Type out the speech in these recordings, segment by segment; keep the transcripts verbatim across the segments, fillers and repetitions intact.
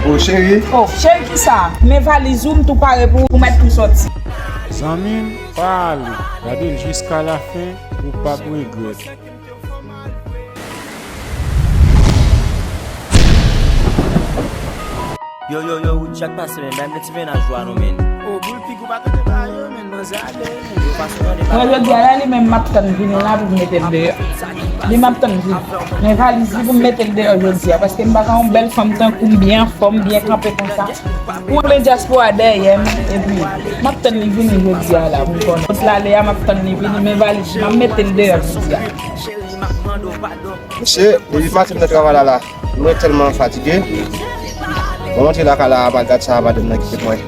O cheri. O cheri kisa? Men valiz ou, m tou pare pou ou mèt tou sòti. Zanmi m, pa ale. Gade l jiska lafen, ou p ap regrèt. Yo, yo, yo, Woody, sa k pase, men? Bay m ti mennaj ou a non, men. O, boul pik ou pa tande ba yo, men, manzè ale, men. Yo pa sou tande ba yo. Mwen, jodi a la, li menm, m ap tann vini la pou m mete l deyò. Li m ap tann vini. Men valiz li pou m mete l deyò jodi a, paske m pa ka yon bèl fanm tankou m, byen anfòm, byen kanpe konsa. Pou plen dyaspora dèyè m, epi m ap tann li vini jodi a la, pou m konnen. Kot l ale a, m ap tann li vini, men valiz li, m ap mete l deyò jodi a. Mesye, depi maten m nan travay la, la, mwen tèlman fatige. Mwen rantre lakay la, madanm sa, madanm nan kite mwen.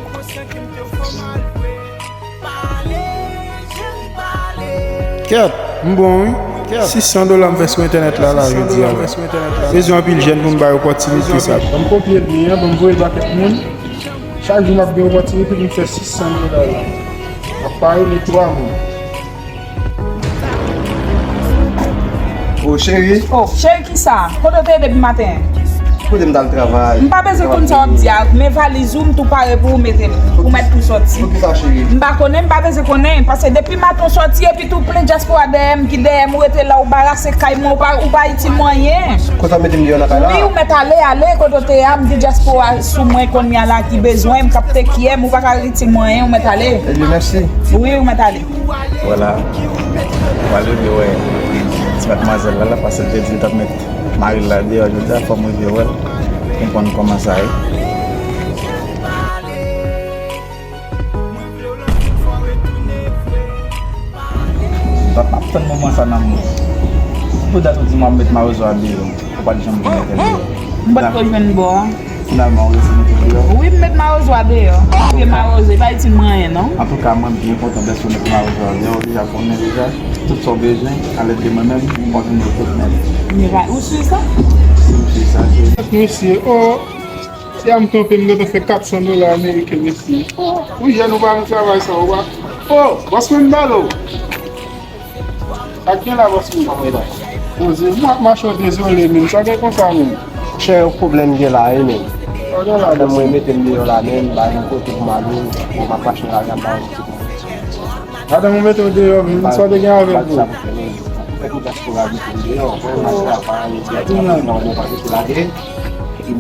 Kèt, m bon wi. Kèt, sis san dola m fè sou entènèt la, la, jodi a la. Bezwen anpil jèn pou m bay opòtinite sa. Ban m kopye li an, ban m voye l ba kèk moun. Chak jou m ap gen opòtinite pou m fè sis san dola la. M ap pare de twa moun. O cheri. O cheri kisa? Kote w te ye depi maten? Kote m t al travay. M pa bezwen konn sa w ap di a. Men valiz ou, m tou pare pou ou mete l. Ou mèt tou sòti. Poukisa cheri? M pa konnen, m pa bezwen konnen. Paske depi maten w sòti epi tou plen dyaspora dèyè m ki dèyè m, ou rete la, ou barase kay mwen, ou pa, ou pa itil mwen anyen. Konsa w mete m deyò nan kay la? Wi, ou mèt ale, ale kote w te ye a, m di dyaspora sou mwen kounye a la ki bezwen m, k ap tekye m, ou pa ka itil mwen anyen, ou mèt ale. Ebyen, mèsi. Wi, ou mèt ale. Vwala. Ou pral rive wè ti madmwazèl la, la, paske l te di l t ap met mari l la deyò jodi a, fò m rive wè l, konprann kòman sa ye. M t ap, ap tann moman sa nan mwen. Pou dat ou di m w ap met mawozo a deyò. Ou pa t janm vin mete l deyò. M pa t ko jwenn bò a. Finalman, ou resi mete l deyò? Wi, m met mawozo a deyò. Vye mawozo, e pa itil mwen anyen, non. Antouka, mwen byen kontan dèske w met mawozo a deyò. Ou deja konnen deja. Tout sa w bezwen, a lèd de mwen menm, m ap jwenn yo tout nèt. Mira, ou si sa? Si m si sa, se... Mesye, o, si a m twonpe, m gentan fè kat san dola ameriken, mesye. O, ou jèn, ou pa nan travay sa, ou pa. O, bòs mwen, m ba l ou. Sa k gen la, bòs mwen? Poze, mwen ap mache, dezole, men sa gen konsa, men. Chè, yon pwoblèm gen la, wi, men. Sa gen la, madanm mwen mete m deyò la, men, m pa gen kote pou m ale, m ap mache lari a, m pa gen kote pou m ale. Madanm ou mete w deyò, men, sa w te gen avè l tou? Fè tout dyaspora mete m deyò, mwen, m ap travay, epi ap travay, mwen pa rete lage. Ou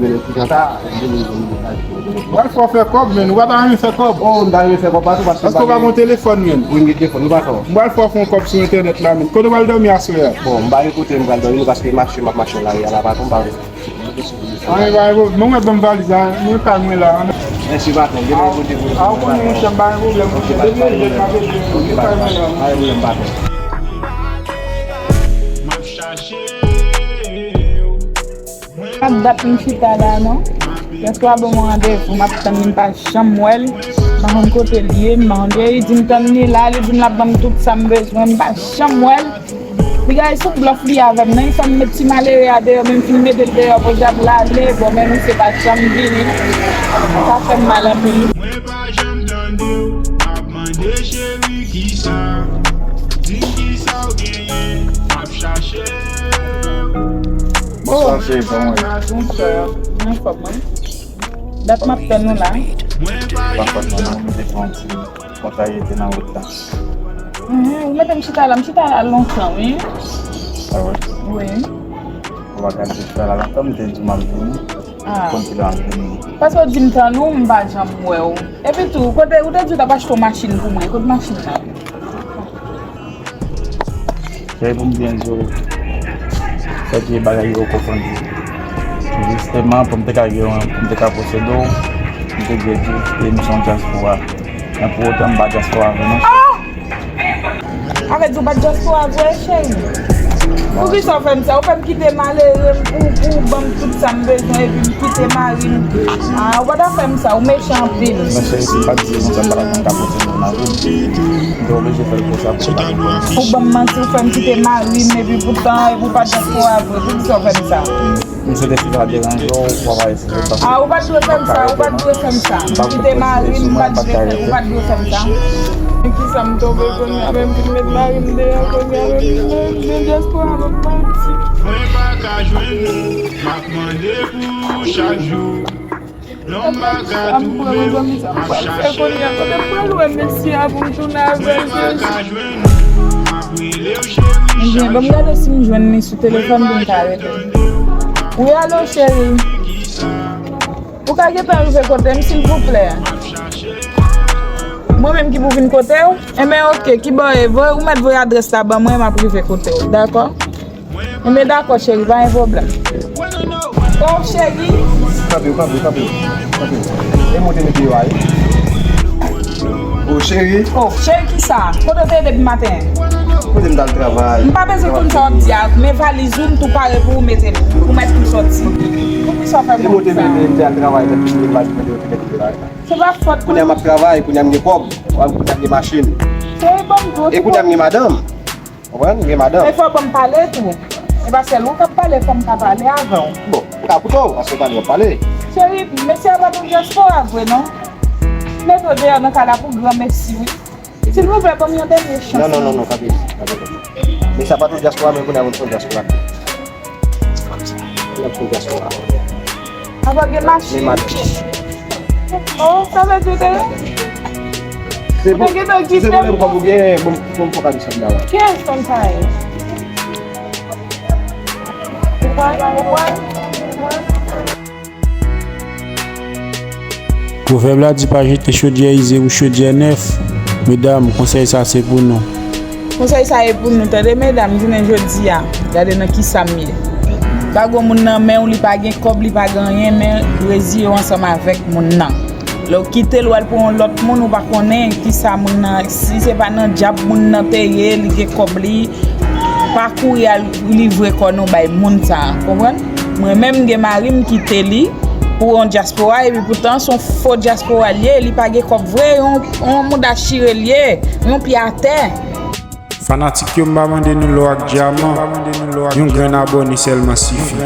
pral fè w fè kòb, men ou pa ta renmen fè kòb? O, m ta renmen fè kòb pa tou, paske... Paske w pa gon telefòn, men. Wi, m gen telefòn, nou pa fè w. M pral fè w fè yon kòb sou entènèt la, men. Kote w pral dòmi aswè a? Bon, m pa gen kote m pral dòmi, non, paske mache, m ap mache nan lari a la, patwon, m pa renmen. Anyen, pa gen pwoblèm. Bon, mwen ban m valiz la, mwen kay mwen la. Mèsi, patwon. Gen lòt kote pou... A, ou konnen, monchè, m pa gen pwoblèm, monchè. Depi yon lèt, m ap ede w. Mwen kay mwen la. Pa gen pwoblèm, patwon. M ap chache w. Pa gen dat m chita la non. Yèswa ban mwen randevou, m ap tann li, m pa janm wè l. M pa konn kote l ye, m pa konn, li di m tann li la, li di m l ap ban m tout sa m bezwen, m pa janm wè l. Piga e sou blòf li avè m, non, li fè m met ti malere a deyò, men m fin mete l deyò, podyab l ale, bon, men misye pa janm vini. Sa fè m mal anpil. Mwen pa janm tande w, m ap mande cheri kisa, di m kisa w genyen, m ap chache w. Bonswa, cheri, kòman w ye? Bonswa, mwen anfòm, wi. Dat m ap tann ou la. Pa fòt mwen non, m te pran ti kontrariyete nan wout la. Mhm, ou mete m chita la, m chita la lontan, wi. Ah wi? Wi. Ou pa ka di chita la lontan, m te di w m ap vini. Ah. Konn kilè m ap vini. Paske w di m tann ou, m pa janm wè w. Epi tou, kote, ou te di w t ap achte yon machin pou mwen, kote machin nan? Cheri, pou m byen di w, fè ke bagay yo konfonn. Jisteman, pou m te ka gen yon, pou m te ka posede w, m te dwe di w ke m se yon dyaspora. Men pou otan, m pa dyaspora vre non. Ah! Sa vle di w pa dyaspora vre, cheri? Poukisa w fè m sa? Ou fè m kite malere m pou, pou w ban m tout sa m bezwen, epi m kite mari m. Ah, ou pa ta fè m sa, ou mechan anpil. Non, cheri, si m pa t di w konsa, m pa t ap konn ka pote moun nan vi m. M te oblije fè l konsa pou m pa gen pwoblèm. Ou ban m manti, ou fè m kite mari m, epi poutan, epi ou pa dyaspora vre, poukisa w fè m sa? M swete si sa deranje w, w ap eseye pase. Ah, ou pa t dwe fè m sa, ou pa t dwe fè m sa. Kite mari m, ou pa t dwe fè, ou pa t dwe fè m sa. Men kisa m tonbe kounye a menm, ki met mari m deyò kounye a menm, men, men dyaspora m ap manti. Mwen pa ka jwenn ou, m ap mande pou ou chak jou. Apre sa, m pran yon zanmi sa, m pral fè kounye a. Kote m pral wè mesye a pou m tounen avè l, Jezi? Ebyen, ban m gade si m jwenn li sou telefòn pou m ka rele l. Wi, alo, cheri. Ou ka gentan rive kote m, silvouplè? Mwen menm ki pou vin kote w? Enben, oke, kibò e? Voye, ou mèt voye adrès la ban mwen, m ap rive kote w, dakò? Enben, dakò, cheri, pa gen pwoblèm. O, cheri. Kanpe, kanpe, kanpe, kanpe. E mwen te mete yo a, wi. O, cheri. O, cheri, kisa? Kote w te ye depi maten? Kote m t al travay. M pa bezwen konn sa w ap di a. Men valiz ou, m tou pare pou ou mete l. Ou mèt tou sòti. Poukisa w fè m konn sa? E mwen te mete, m te al travay, mèt tou mete valiz mwen te mete la. Se pa fòt mwen. Kounye a m ap travay, kounye a m gen kòb, kounye a m gen machin. Cheri, ban m di w. E kounye a m gen madanm. Konprann? M gen madanm. Men fò w ban m pale tou. E pa sèl ou k ap pale, fò m ka pale avè w. Bon, m ka koute w, paske w pale, w ap pale. Cheri, mesye a pa t yon dyaspora vre, non. Mete w deyò nan kay la pou granmesi, wi. Silvouplè, ban m yon dènye chans. Non, non, non, non, pa bezwen, pa bezwen. Mesye a pa t yon dyaspora, men kounye a moun se yon dyaspora. Kounye a moun se yon dyaspora. Apa gen machin? Men madanm. Oh, sa vle di w te, se ou te gentan kite m. Pwoblèm kòb ou gen, bon, bon, fòk a di sa m la. Kiyès konn sa ye? Ou pa, ou pa. Pwovèb la di pa jete chodyè ize pou chodyè nèf. Medam, konsèy sa se pou nou. Konsèy sa e pou nou, tande medam, jounen jodi a, gade nan kisa m ye. Pa gen moun nan men w, li pa gen kòb, li pa gen anyen, men reziye w ansanm avèk moun nan. Lè w kite l, w al pran yon lòt moun, ou pa konnen kisa moun nan, si se pa nan djab moun nan te ye, li gen kòb li, pa kouri al livre kò nou bay moun sa a, konprann? Mwen menm, m gen mari m, m kite li pou yon dyaspora, epi poutan se yon fo dyaspora l ye, li pa gen kòb vre, yon, yon mouda chire l ye, yon pye atè. Fanatik yo, m pa mande nou lò ak dyaman, yon grenn abòne sèlman sifi.